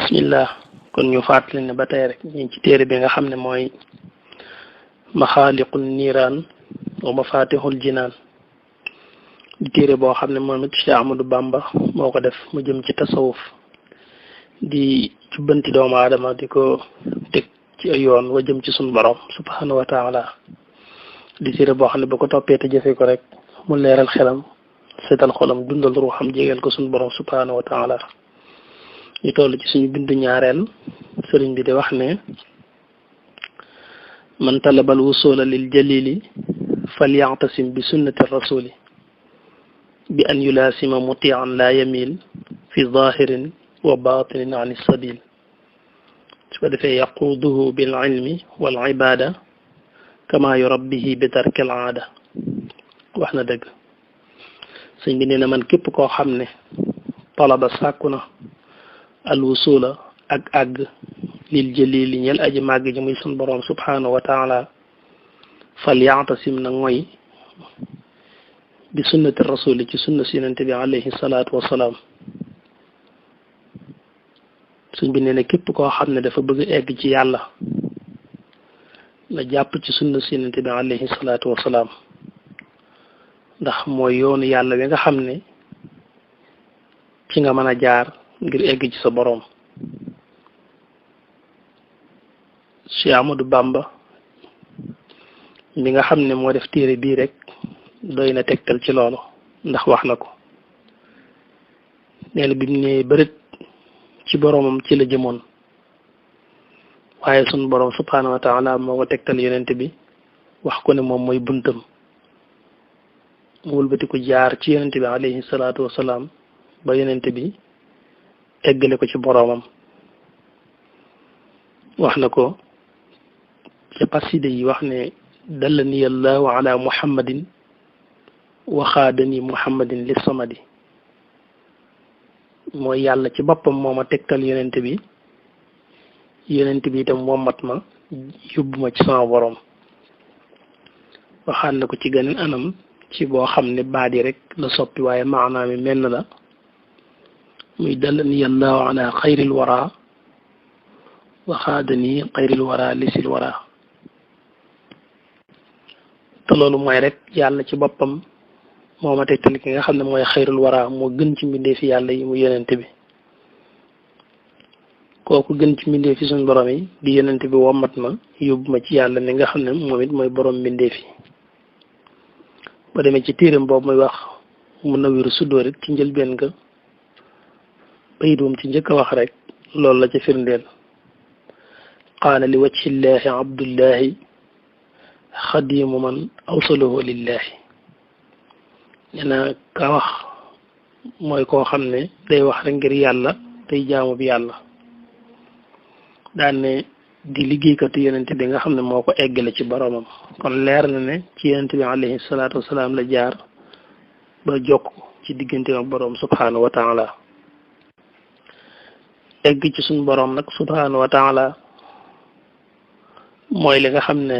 bismillah kon ñu fàttali ne ba tey rek ñu ci téere bi nga xam ne mooy maxaaliqul niiraan wa mafatihul jinaan di téere boo xam ne moom it Cheikh Ahmadou Bamba moo ko def mu jëm ci tasawuf di jubbanti doomu aadama di ko teg ci ay yoon wa jëm ci suñu borom subhanahu wa taala di téere boo xam ne bu ko toppee te jëfee ko rek mu leeral xelam seetal xolam dundal ruuxam jégeel ko suñu borom subhanahu wa taala ñu toll ci suñu bindu ñaareel sëriñ bi di wax ne man talabal wusula lil jalili falyatasim bi sunnati rasuli bi an yulasima mutian la yamil fi zahirin wa batinin an sabil su ko defee yaquduhu bil ilmi wal ibada kama yurabbihi bi tarkil aada wax na dëgg sëñ bi nee na man képp koo xam ne talaba sàkku na al wusula ak àgg lil jalili ñel aji màgg ji muy sun borom subhanahu wa taala fal ya'tasim na ngoy bi sunnati rasuli ci sunna si yonent bi alayhi salaatu wasalaam suñ bi nee na képp koo xam ne dafa bëgg egg ci yàlla la jàpp ci sunna si yonent bi alayhi salaatu wasalaam ndax mooy yoonu yàlla wi nga xam ne ci nga mën a jaar ngir egg ci sa boroom Cheikh Ahmadou Bamba mi nga xam ne moo def téere bii rek doy na tegtal ci loolu ndax wax na ko nee na bi mu ne bërët ci boroomam ci la jëmoon waaye sunu boroom subhanahu wa taala moo ko tegtal yonent bi wax ko ne moom mooy buntam mu wëlbati ko jaar ci yonent bi alayhi salaatu wasalaam ba yonent bi eggale ko ci boroomam wax na ko ca paside yi wax ne dallani allahu ala muhammadin waxaadani muhammadin li samadi mooy yàlla ci boppam moo ma tegtal yonent bi itam wommat ma yóbbu ma ci sama boroom waxaat na ko ci geneen anam ci boo xam ne baat yi rek la soppi waaye maanaa mi menn la muy dallani allahu ala xayril wara waxaadani xayril wara lisil wara te loolu mooy rek yàlla ci boppam moo ma tegtal ki nga xam ne mooy xayrul wara moo gën ci mbindeefi yàlla yi mu yonent bi kooku gën ci mbindeefi suñu borom yi di yonent bi wommat ma yóbbu ma ci yàlla mi nga xam ne moom it mooy borom mbindeefi ba demee ci téeram boobu muy wax Munawwirus Sudur it ci njëlbeen ga bayit moom ci njëkk a wax rek loolu la ca firndeel qaala li wajhillahi abdullahi xadimu man awsalahu lillahi nee na ka wax mooy koo xam ne day wax rek ngir yàlla tey jaamu bi yàlla daan ne di liggéeykatu yonent bi nga xam ne moo ko eggale ci boromam kon leer na ne ci yonent bi alayhi salaatu wasalaam la jaar ba jokk ci diggante ak borom subhanahu wa taala egg ci suñu borom nag subhanahu wa taala mooy li nga xam ne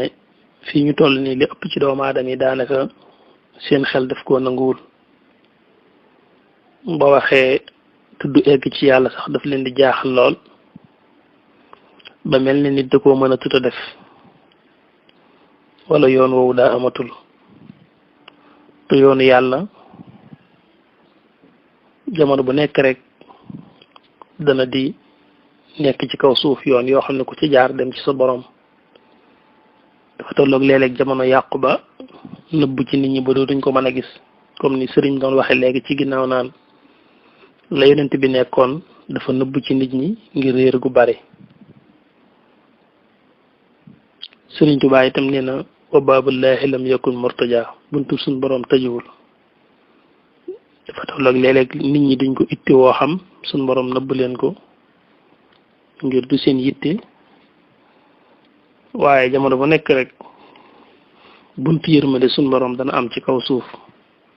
fii ñu toll nii li ëpp ci doomu aadama yi daanaka seen xel daf koo nanguwul ba waxee tudd egg ci yàlla sax daf leen di jaaxal lool ba mel ni nit da koo mën a tuta def wala yoon woowu daa amatul te yoonu yàlla jamono bu nekk rek dana di nekk ci kaw suuf yoon yoo xam ne ku ci jaar dem ci sa borom dafa tolloog léeg-léeg jamono yàqu ba nëbb ci nit ñi ba dootuñ ko mën a gis comme ni sëriñ doon waxe léegi ci ginnaaw naan la yonent bi nekkoon dafa nëbb ci nit ñi ngir réer gu bari sëriñ Tuubaa itam nee na wa baabullahi lam yakun murtaja buntu suñ borom tëjuwul dafa tolloog léeg-léeg nit ñi duñ ko itte woo xam suñ borom nëbb leen ko ngir du seen yitte waaye jamono bu nekk rek buntu yërmande suñ borom dana am ci kaw suuf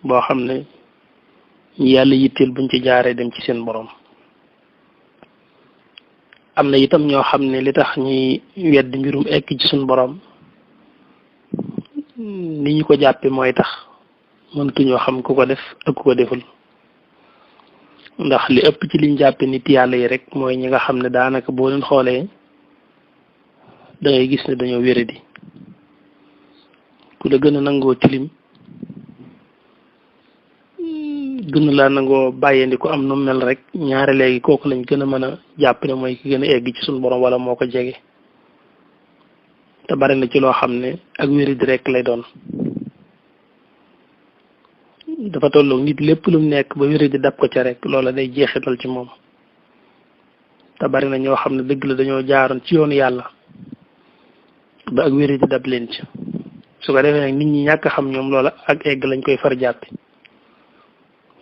boo xam ne ñi yàlla yitteel buñ ci jaaree dem ci seen borom am na itam ñoo xam ne li tax ñuy wedd mbirum egg ci suñ borom ni ñu ko jàppe mooy tax mëntuñoo xam ku ko def ak ku ko deful ndax li ëpp ci liñ jàppe nit yàlla yi rek mooy ñi nga xam ne daanaka boo leen xoolee da ngay gis ne dañoo wéradi ku la gën a nangoo tilim gën laa nangoo bàyyeendi ko am nu mel rek ñaare léegi kooku lañ gën a mën a jàpp ne mooy ki gën a egg ci suñu borom wala moo ko jege te bari na ci loo xam ne ak wéradi rek lay doon dafa tolloog nit lépp lu mu nekk ba wéradi dab ko ca rek loola day jeexital ci moom te bari na ñoo xam ne dëgg la dañoo jaaroon ci yoonu yàlla ba ak wéradi dab leen ci su ko defee nag nit ñi ñàkk xam ñoom loola ak egg lañ koy far jàppe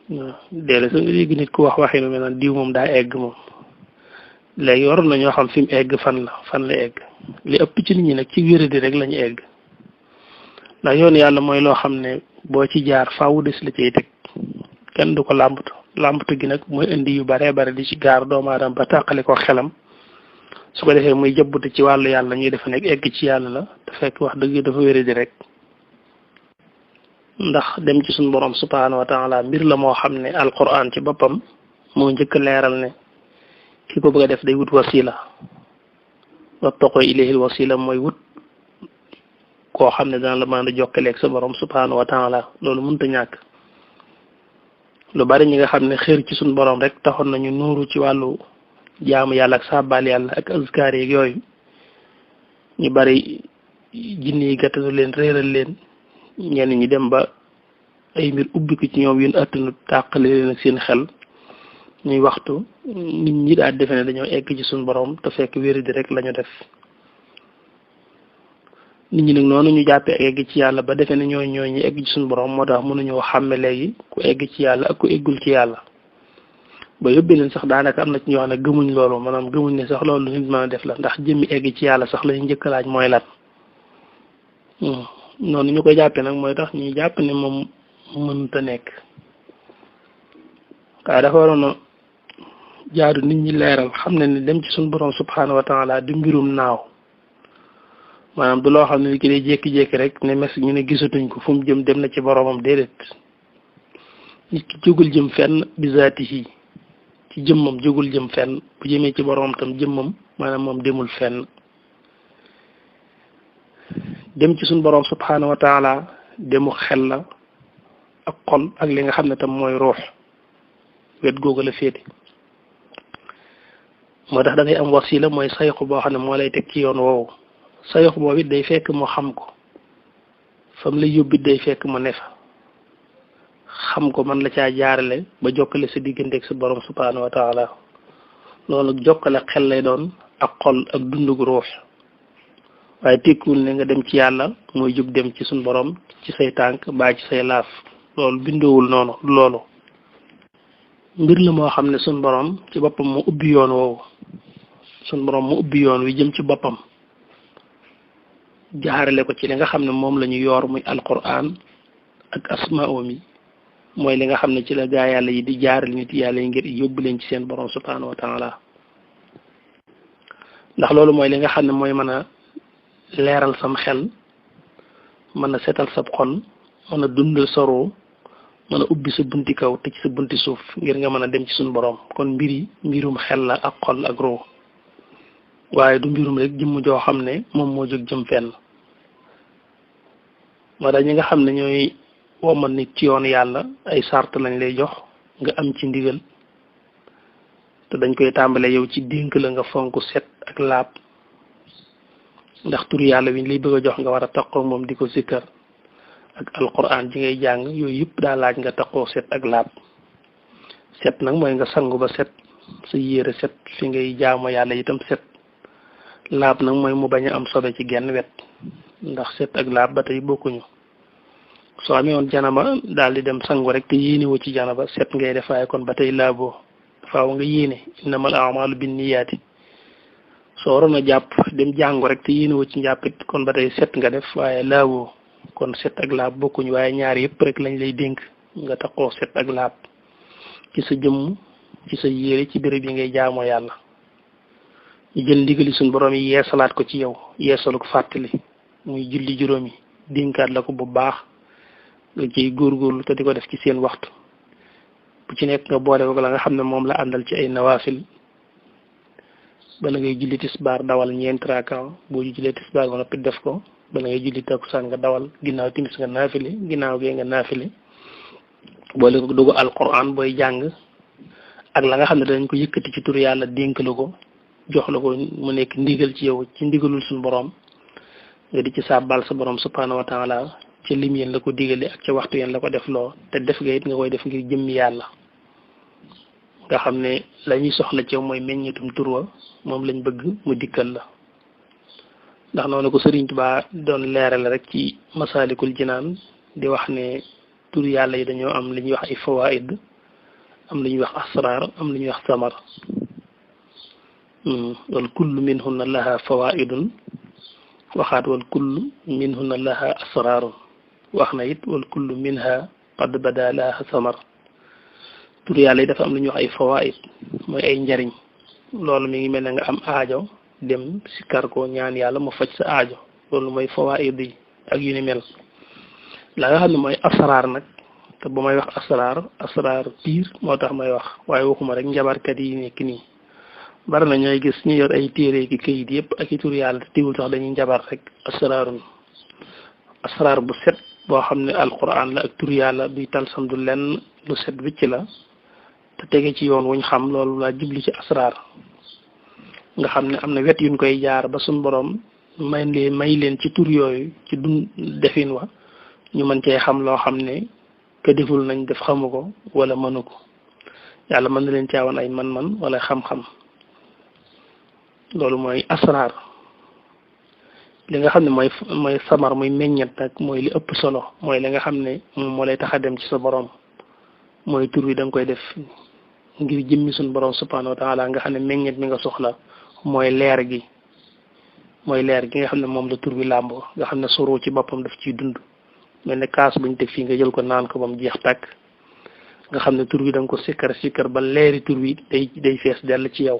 waaw déedéet sa nga léegi nit ku wax waxinu mel naan diw moom daa egg moom léegi waroon na ñoo xam fi mu egg fan la egg li ëpp ci nit ñi nag ci wéradi rek lañu egg ndax yoonu yàlla mooy loo xam ne boo ci jaar faawu des la cay teg kenn du ko làmbatu gi nag mooy indi yu baree bare di ci gaar doomu aadama ba tàqale ko xelam su ko defee muy jëbbute ci wàllu yàlla ñuy defe nekk egg ci yàlla la te fekk wax dëgg dafa wéradi rek ndax dem ci suñu borom subhaanahu wa taala mbir la moo xam ne alquran ci boppam moo njëkk leeral ne ki ko bëgg a def day wut wasila wattaqoo ilayhil wasila mooy wut koo xam ne dana la mën a jokkaleeg sa borom subhaanahu wa taala loolu mënta ñàkk lu bari ñi nga xam ne xër ci suñu borom rek taxoon nañu nuuru ci wàllu jaamu yàlla ak saabal yàlla ak azkaar yeeg yooyu ñu bari jinne yi gàttanu leen réeral leen ñenn ñi dem ba ay mbir ubbi ko ci ñoom yéen attanu tàqale leen ak seen xel ñuy waxtu nit ñi daal defe ne dañoo egg ci suñu borom te fekk wéradi rek lañu def nit ñi nag noonu ñu jàppee egg ci yàlla ba defe ne ñooy ñu egg ci suñu borom moo tax mënuñoo xàmme léegi ku egg ci yàlla ak ku eggul ci yàlla ba yóbbee leen sax daanaka am na ci ñoo xam ne gëmuñ loolu maanaam gëmuñ ne sax loolu nit mën a def la ndax jëmmi egg ci yàlla sax lañu njëkk laaj mooy lan noonu ñu koy jàppee nag mooy tax ñuy jàpp ne moom mënta nekk waaye dafa waroon a jaadu nit ñi leeral xam ne ni dem ci suñu borom subhaanahu wa taala du mbirum naaw maanaam du loo xam ne ki day jékki-jékki rek ne mes ñu ne gisatuñ ko fu mu jëm dem na ci boromam déedéet nit ki jógul jëm fenn bizaatihi ci jëmmam jógul jëm fenn bu jëmee ci boromam tam jëmmam maanaam moom demul fenn dem ci suñu borom subhaanahu wa taala demu xel la ak xol ak li nga xam ne tam mooy ruux wet googu la féete moo tax da ngay am wasila mooy sayxu boo xam ne moo lay teg ci yoon woowu sayxu boobu it day fekk mu xam ko fam la yóbbit day fekk mu ne fa xam ko man la caa jaarale ba jokkale sa diggante ak sa borom subhaanahu wa taala loolu jokkale xel lay doon ak xol ak dundug ruux waaye tekkiwul ne nga dem ci yàlla mooy jóg dem ci suñu borom ci say tànk baa ci say laaf loolu bindoowul noonu loolu mbir la moo xam ne suñu borom ci boppam mu ubbi yoon woowu suñu borom mu ubbi yoon wi jëm ci boppam jaarale ko ci li nga xam ne moom la ñu yor muy alquran ak asmaa'u mi mooy li nga xam ne ci la gaa yàlla yi di jaarale nit yàlla yi ngir yóbbu leen ci seen borom subhaanahu wa taala ndax loolu mooy li nga xam ne mooy mën a leeral sam xel mën a setal sab xol mën a dundal sa ruu mën a ubbi sa bunti kaw te ci sa bunti suuf ngir nga mën a dem ci suñu borom kon mbirum xel la ak xol ak ruu waaye du mbirum rek jëmm joo xam ne moom moo jóg jëm fenn moo tax ñi nga xam ne ñooy woman nit ci yoon yàlla ay sart lañ lay jox nga am ci ndigal te dañ koy tàmbale yow ci dénk la nga fonk set ak laab ndax tur yàlla wi lay bëgg a jox nga war a taqoo moom di ko sikkar ak alquran ji ngay jàng yooyu yëpp daa laaj nga taqoo set ak laab set nag mooy nga sangu ba set sa yére set fi ngay jaamu yàlla itam set laab nag mooy mu bañ a am sobe ci genn wet ndax set ak laab ba tey bokkuñu soo amee woon janaba daal di dem sangu rek te yéene woo ci janaba set ngay def waaye kon ba tey laaboo faaw nga yéene innamal a'maalu binniyaati soo waroon a jàpp dem jàngu rek te yéene woo ci njàppit kon ba tey set nga def waaye laaboo kon set ak laab bokkuñu waaye ñaar yëpp rek lañ lay dénk nga taxoo set ak laab ci sa jëmm ci sa yére ci béréb yi ngay jaamoo yàlla ñu jël ndigali suñ borom yi yeesalaat ko ci yow yeesalu ko fàttali muy julli juróom yi dénkaat la ko bu baax nga ciy góorgóorlu te di ko def ci seen waxtu bu ci nekk nga boole ko la nga xam ne moom la àndal ci ay nawaafil bala ngay julli tisbaar dawal ñeenti raaka boo jullee tisbaar ba noppi def ko bala ngay julli takkusaan nga dawal ginnaaw timis nga naafile ginnaaw gee nga naafile boole ko dugg alquran booy jàng ak la nga xam ne dañ ko yëkkati ci tur yàlla dénk la ko jox la ko mu nekk ndigal ci yow ci ndigalul suñu borom nga di ci sàbbal sa borom subhanahu wa taala ci lim yéen la ko digale ak ca waxtu yéen la ko def loo te def nga it nga koy def ngir jëmmi yàlla nga xam ne la ñuy soxla ci yow mooy meññetum tur wa moom lañ bëgg mu dikkal la ndax noonu ko Sëriñ Tuubaa doon leeral rek ci Masaalikul Jinaan di wax ne tur yàlla yi dañoo am li ñuy wax ay fawaid am li ñuy wax asrar am li ñuy wax samar wal kullu minhunna laha fawaidun waxaat wal kullu minhunna laha asrarun wax na it wal kullu minha qad bada laha samar tur yàlla yi dafa am lu ñuy wax ay fawaid mooy ay njariñ loolu mi ngi mel ne nga am aajo dem sikkar ko ñaan yàlla mu faj sa aajo loolu mooy fawaid yi ak yu ni mel la nga xam ne mooy asrar nag te bu may wax asrar piir moo tax may wax waaye waxuma rek njabarkat yi nekk nii bari na ñooy gis ñu yor ay téere ki këyit yëpp ak i tur yàlla te tiwul sax dañuy njabar rek asrar bu set boo xam ne alquran la ak tur yàlla duy talsam du lenn lu set wicc la te tege ci yoon wuñ xam loolu laa jubli ci asrar nga xam ne am na wet yuñ koy jaar ba suñ borom may leen ci tur yooyu ci dun defin wa ñu mën cee xam loo xam ne ke deful nañ def xamu ko wala mënu ko yàlla mën na leen caawan ay man-man wala xam-xam loolu mooy asrar li nga xam ne mooy samar muy meññet nag mooy li ëpp solo mooy li nga xam ne moom moo lay tax a dem ci sa borom mooy tur wi da nga koy def ngir jëmmi suñu borom subhanahu wa taala nga xam ne meññet mi nga soxla mooy leer gi nga xam ne moom la tur wi làmboo nga xam ne soro ci boppam daf ciy dund mel ne kaas buñ teg fii nga jël ko naan ko ba mu jeex tàkk nga xam ne tur wi da nga ko sikkar ba leeri tur wi day fees dell ci yow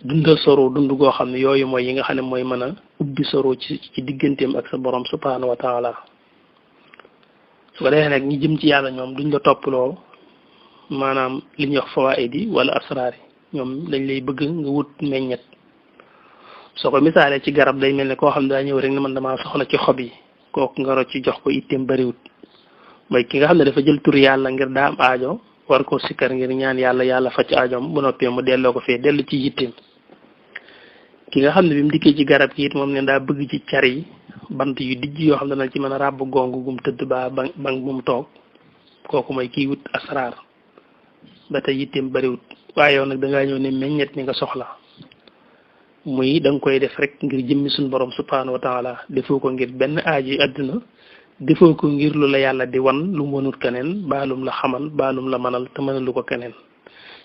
dundal soro dund goo xam ne yooyu mooy yi nga xam ne mooy mën a ubbi soro ci digganteem ak sa borom subhanahu wa taala su ko defee nag ñi jëm ci yàlla ñoom duñ la topploo maanaam li ñuy wax fawaid yi wala asraar yi ñoom dañ lay bëgg nga wut meññet soo ko misaalee ci garab day mel ne koo xam ne daa ñëw rek ne man damaa soxla ci xob yi kooku nga rocc ci jox ko itteem bariwut mooy ki nga xam ne dafa jël tur yàlla ngir daa am aajo war koo sikkar ngir ñaan yàlla faj aajoom bu noppee mu delloo ko fee dellu ci yitteem ki nga xam ne bi mu dikkee ci garab gi it moom ne daa bëgg ci car yi bant yu dijj yoo xam ne dana ci mën a ràbb gong gum tëdd ba bang bu mu toog kooku mooy kii wut asraar ba tey yitteem bariwut waaye yow nag da ngaa ñëw ne meññet mi nga soxla muy da nga koy def rek ngir jëmmi suñu borom subhanahu wa taala defoo ko ngir benn aaji àdduna defoo ko ngir lu la yàlla di wan lu mu mënut keneen baalum la xamal baalum la manal te mënalu ko keneen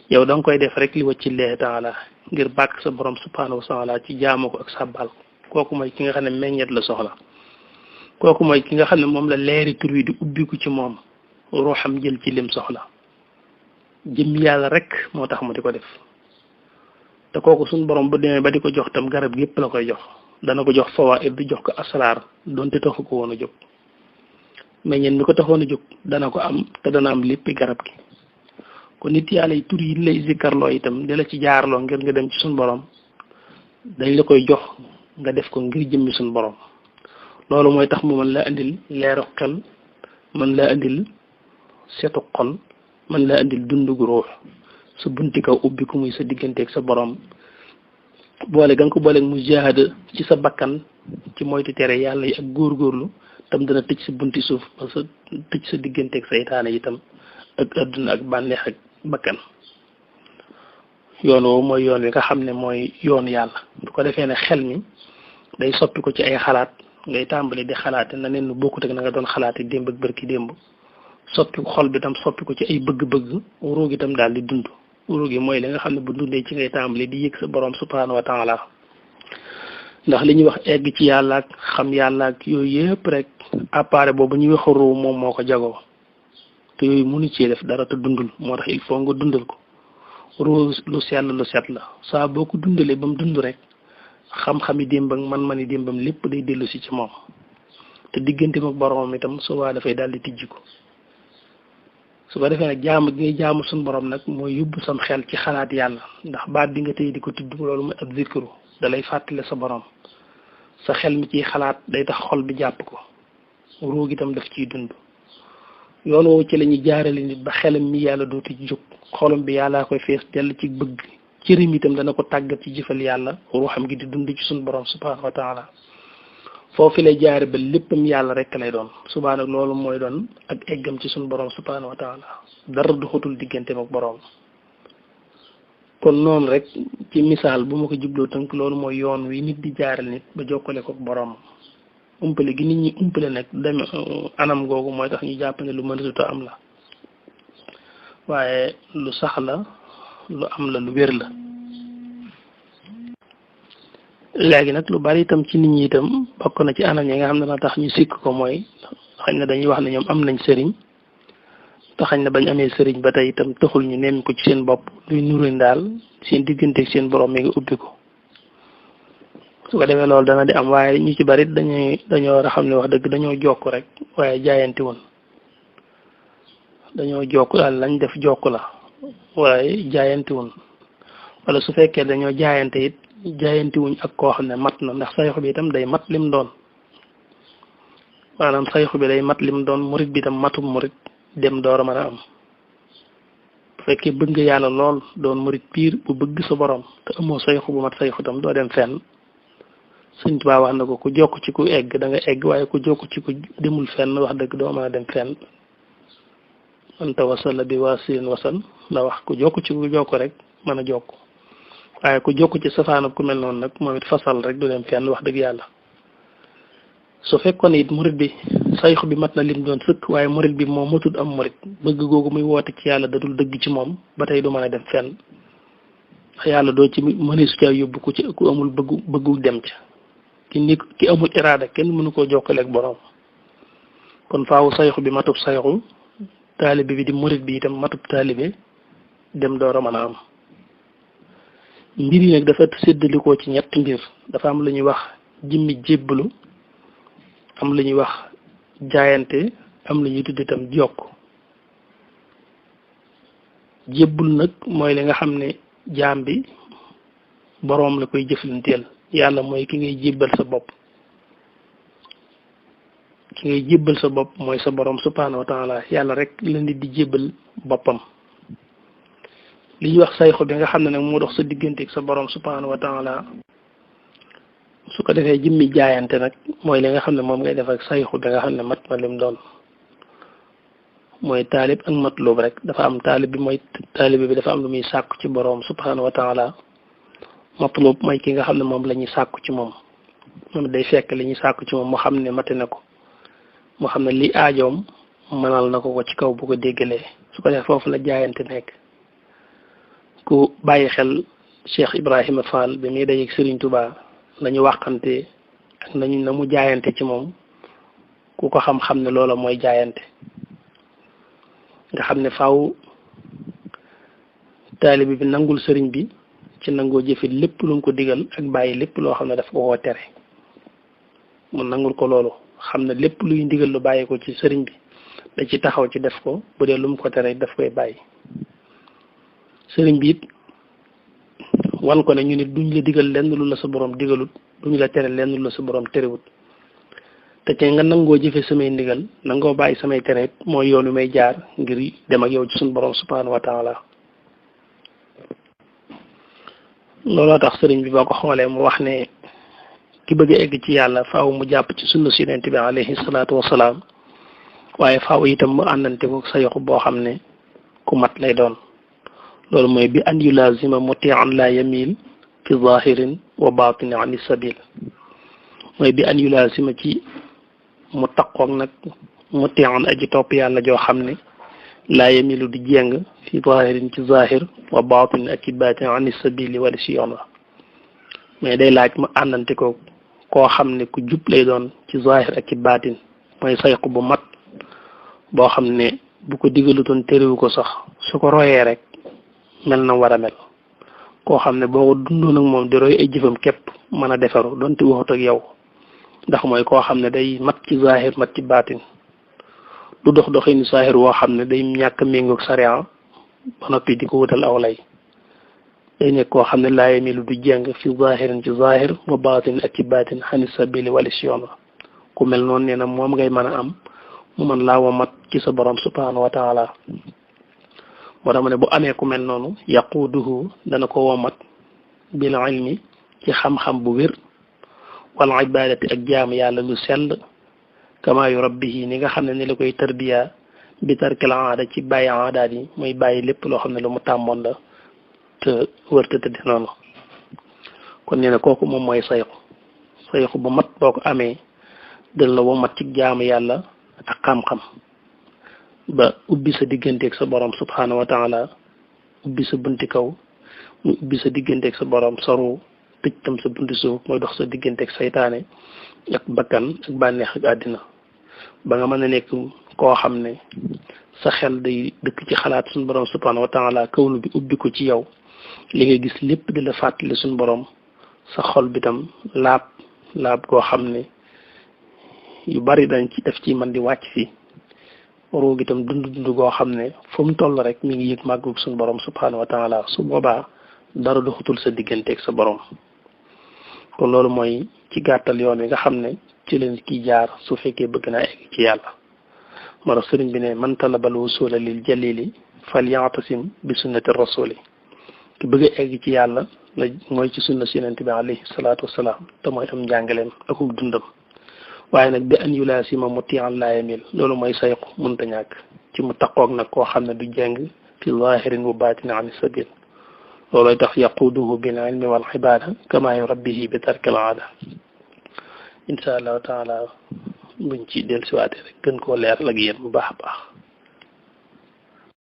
yow da nga koy def rek li wacci lee taala ngir bàkk sa borom subhanahu wa taala ci jaamu ko ak sàbbal kooku mooy ki nga xam ne meññet la soxla kooku mooy ki nga xam ne moom la leeri tur wi di ubbiku ci moom ruuxam jël ci lim soxla jëm yàlla rek moo tax mu di ko def te kooku suñu borom bu demee ba di ko jox tam garab gi yëpp la koy jox dana ko jox fawaid di jox ko asraar doonte taxu ko woon a jóg meññeen mi ko taxoon a jóg dana ko am te dana am léppi garab gi kon nit yàlla yi tur yi lay zikkarloo itam di la ci jaarloo ngir nga dem ci suñu borom dañ la koy jox nga def ko ngir jëmmi suñu borom loolu mooy tax mu mën la andil leeru xel mën la andil setu xol mën la andil dundu gu ruux sa bunti kaw ubbi ku muy sa digganteeg sa borom boole ga nga ko booleeg mujahada ci sa bakkan ci moytu tere yàlla yi ak góorgóorlu tam dana tëj sa bunti suuf ba sa tëj sa digganteeg saytaane itam ak adduna ak bànneex ak bakkan yoon woowu mooy yoon wi nga xam ne mooy yoonu yàlla bu ko defee ne xel mi day soppi ko ci ay xalaat ngay tàmbali di xalaate na neen nu bokkut ak na nga doon xalaate démb ak bërki démb soppi ko xol bi tam soppi ko ci ay bëgg-bëgg ruug itam daal di dund ruug yi mooy li nga xam ne bu dundee ci ngay tàmbali di yëg sa borom subhanahu wa taala ndax li ñuy wax egg ci yàlla ak xam yàlla ak yooyu yëpp rek appareil boobu ñuy wax ruu moom moo ko jagoo te yooyu mënu cee def dara te dundul moo tax il faut nga dundal ko ruu lu sell lu set la saa boo ko dundalee ba mu dund rek xam-xami démbam man-mani démbam lépp day dellu si ci moom te digganteem ak boromam itam soobaa dafay daal di tijji ko su ko defee nag jaamu gi ngay jaamu suñu borom nag mooy yóbbu sam xel ci xalaat yàlla ndax baat bi nga tey di ko tudd loolu mooy ab zikru da lay fàttale sa borom sa xel mi ciy xalaat day tax xol bi jàpp ko ruug itam daf ciy dund yoon woowu ci la ñuy jaarale nit ba xelam mi yàlla dootu ci jóg xolam bi yàllaa koy fees dell ci bëgg cërim itam dana ko tàggat ci jëfal yàlla ruuxam gi di dund ci suñu borom subhanahu wa taala foofu lay jaare ba léppam yàlla rek lay doon subaa nag loolu mooy doon ak eggam ci suñu borom subhanahu wa taala dara du xutul diggante ak borom kon noonu rek ci misaal bu ma ko jubloo tënk loolu mooy yoon wi nit di jaaral nit ba jokkale ko borom umpale gi nit ñi umpale nag dem anam googu mooy tax ñu jàpp ne lu mënatuta am la waaye lu sax la lu am la lu wér la léegi nag lu bari itam ci nit ñi itam bokk na ci anam yi nga xam ne dana tax ñu sikk ko mooy xañ na dañuy wax ne ñoom am nañ sëriñ te xañ na bañ amee sëriñ ba tey itam taxul ñu nemm ko ci seen bopp luy nuru daal seen diggante ak seen borom mi ngi ubbi ko su ko defee loolu dana di am waaye ñu ci bari dañoo war a xam ne wax dëgg dañoo jokk rek waaye jaayanti woon dañoo jokk daal lañ def jokk la waaye jaayanti woon wala su fekkee dañoo jaayante it jaayanti wuñ ak koo xam ne mat na ndax sayxu bi itam day mat lim doon maanaam sayxu bi day mat lim doon murit bi itam matum murit dem door a mën a am bu fekkee bëgg nga yàlla lool doon murit piir bu bëgg sa borom te amoo sayxu bu mat sayxu itam doo dem fenn Sëñ Tuubaa wax na ko ku jokk ci ku egg da nga egg waaye ku jokk ci ku demul fenn wax dëgg doo mën a dem fenn man tawassala bi waasilin wasan la wax ku jokk ci ku jokk rek mën a jokk waaye ku jokk ci safaanab ku mel noonu nag moom it fasal rek du dem fenn wax dëgg yàlla su fekkoon it murit bi sayxu bi mat na lim doon sëkk waaye murit bi moo matul am murit bëgg googu muy woote ci yàlla dadul dëgg ci moom ba tey du mën a dem fenn yàlla doo ci mënee su ca yóbbu ku ci ku amul bëggu dem ca ki amul iraada kenn mënu koo jokkale ak borom kon faawu sayxu bi matub sayxu taalibe bi di murit bi itam matub taalibe dem door a mën a am mbir yi nag dafa séddalikoo ci ñett mbir dafa am lu ñuy wax jëmmi jébbalu am lu ñuy wax jaayante am lu ñuy tudd itam jokk jébbul nag mooy li nga xam ne jaam bi boroom la koy jëflanteel yàlla mooy ki ngay jébbal sa bopp mooy sa borom subhanahu wa taala yàlla rek la nit di jébbal boppam li ñuy wax sayxu bi nga xam ne nag moo dox sa diggante ak sa borom subhanahu wa taala su ko defee jëmmi jaayante nag mooy li nga xam ne moom ngay def ak sayxu bi nga xam ne mat na lim doon mooy taalib ak matlub rek dafa am taalib bi dafa am lu muy sàkku ci borom subhanahu wa taala matlub mooy ki nga xam ne moom la ñuy sàkku ci moom day fekk li ñuy sàkku ci moom mu xam ne mate na ko mu xam ne li aajoom mënal na ko ci kaw bu ko déggalee su ko defee foofu la jaayante nekk ku bàyyi xel Cheikh Ibrahima Fall bi muy dajeeg Serigne Touba nañu waxante ak na mu jaayante ci moom ku ko xam-xam ne loola mooy jaayante nga xam ne faaw taalibe bi nangul sëriñ bi ci nangoo jëfe lépp lu mu ko digal ak bàyyi lépp loo xam ne daf ko koo tere mu nangul ko loolu xam ne lépp luy ndigal lu bàyyi ko ci sëriñ bi da ci taxaw ci def ko bu dee lu mu ko tere daf koy bàyyi sëriñ bi it wan ko ne ñu nit duñ la digal lenn lu la sa borom digalut duñ la tere lenn lu la sa borom terewut te te nga nangoo jëfe samay ndigal nangoo bàyyi samay tere it mooy yoon wi may jaar ngir dem ak yow ci suñu borom subhanahu wa taala looloo tax sëriñ bi boo ko xoolee mu wax ne ki bëgg a egg ci yàlla faaw mu jàpp ci sunna si yonent bi alayhi salaatu wasalaam waaye faaw itam mu àndante ko sayxu boo xam ne ku mat lay doon loolu mooy bi an yulazima mutian la yamil fi zahirin wa batini an sabil mooy bi an yulazima ci mu taqoog nag mutian aji topp yàlla joo xam ne laa yamilu di jéng fi zahirin ci zahir wa batin ak ci batin an sabili wala si yoon wa mais day laaj mu àndante ko koo xam ne ku jub lay doon ci zahir ak ci batin mooy sayxu bu mat boo xam ne bu ko digalutoon terewu ko sax su ko royee rek mel na war a mel koo xam ne boo ko dundoon ak moom di roy ay jëfam képp mën a defaru donte waxut ak yow ndax mooy koo xam ne day mat ci zahir mat ci baatin du dox doxinu saahir woo xam ne day ñàkk méngoog sariya ba noppi di ko wutal aw lay day nekk koo xam ne laa yamilu du jeng fi zahirin ci zahir wa baatin ak ci baatin xani sabili wala si yoon la ku mel noonu nee na moom ngay mën a am mu mën laa womat ci sa borom subhanahu wa taala moo tax ma ne bu amee ku mel noonu yaquduhu dana ko womat bil ilmi ci xam-xam bu wér wal ibadati ak jaamu yàlla lu sell kama yu rabbihi ni nga xam ne ni la koy tarbiya bi tarkil aada ci bàyyi aadaat yi muy bàyyi lépp loo xam ne lu mu tàmmoon la te wërta tëddi noonu kon nee na kooku moom mooy sayxu bu mat boo ko amee dal la womat ci jaamu yàlla ak xam-xam ba ubbi sa digganteeg sa borom subhanahu wa taala ubbi sa bunti kaw mu ubbi sa digganteeg sa borom soru tëj tam sa bunti suuf mooy dox sa digganteeg saytaane ak bakkan ak bànneex ak àddina ba nga mën a nekk koo xam ne sa xel day dëkk ci xalaat suñu borom subhanahu wa taala kawnu bi ubbi ko ci yow li nga gis lépp di la fàttali suñu borom sa xol bi tam laab koo xam ne yu bari dañ ci def ci man di wàcc fi roog itam dund goo xam ne fu mu toll rek mi ngi yëg màggug suñu borom subhanahu wa taala su boobaa dara doxatul sa digganteeg sa borom kon loolu mooy ci gàttal yoon wi nga xam ne ci leen ki jaar su fekkee bëgg naa egg ci yàlla moo tax sëriñ bi ne man talabal wusula lil jalili fal ya'tasim bi sunnati rasuli ki bëgg a egg ci yàlla la mooy ci sunna si yonent bi alayhi salaatu wasalaam te mooy am njàngaleem akum dundam waaye nag bi an yulaasima muti'an laa yamil loolu mooy sayqu mënta ñàkk ci mu taqoog nag koo xam ne du jeng fi zahirin wa batin an sabil looloy tax yaquduhu bil ilmi wal ibada kama yurabbihi bi tarkil aada insha allahu taala buñ ci dellusiwaatee rek gën koo leeral ak yéen bu baax a baax